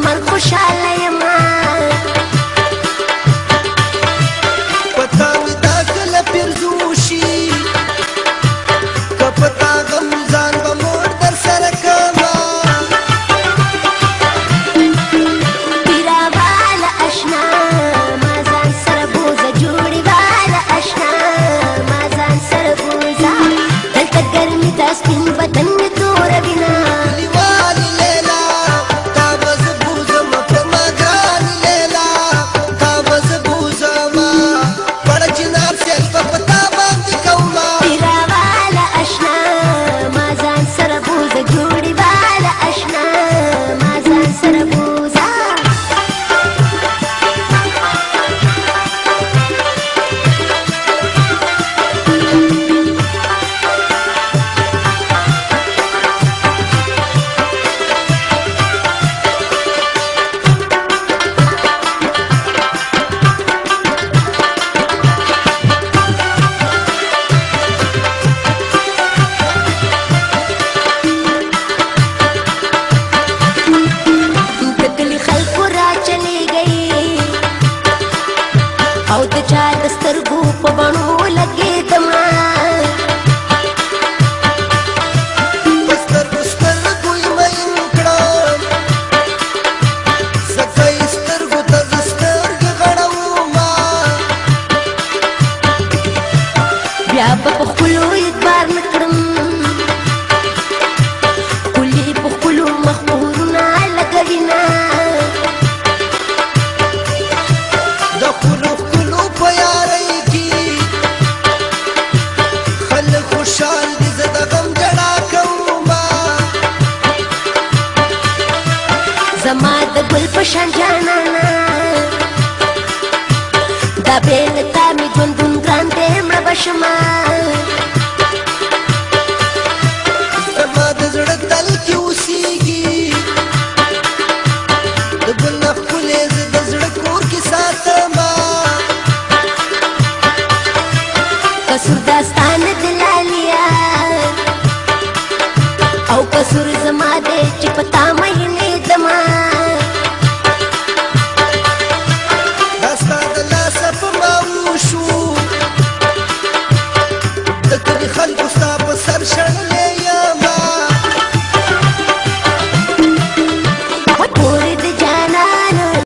مرګ خوشحاله یمه. پتا مې دا کله پیرزو شي، که پتا غم ځان به مور در سره کومه. پیراواله اشنا ما ځان سره بوځه، جوړې واله اشنا ما ځان سره بوځه، دلته ګرمي ده سپین بدن مې توروینه. کلیوالې لیلا تا به زه بوځم، په ما ګرانې لیلا تا به زه بوځمه، پړه چنار سیل به په تا باندې کومه. پیراواله اشنا ما ځان سره بوځه، جوړې واله اشنا ما ځان سره بوځه. د کلي خلکو را چلې گئی او د چا د سترګو په بڼو لګېدمه. په سترګو سترګو یې مین کړم، ځکه یې سترګو ته زه سترګې غړومه. بیا به په خپلو اعتبار نه کړم، ښکلي په خپلو مخورونه لګوینه. د خپلو ښکلو په یارۍ کې خلک خوشحال دي، زه د غم ژړا کومه. زما د ګل په شان جانانه دا بې له تا مې ژوندون ګران دی، مړه به شمه. زما د زړه تل کې اوسېږي د ګل نه ښکلې زه د زړه کور کې ساتمه. قصور داستان د لالیا او قصور زما دی چې په تا مین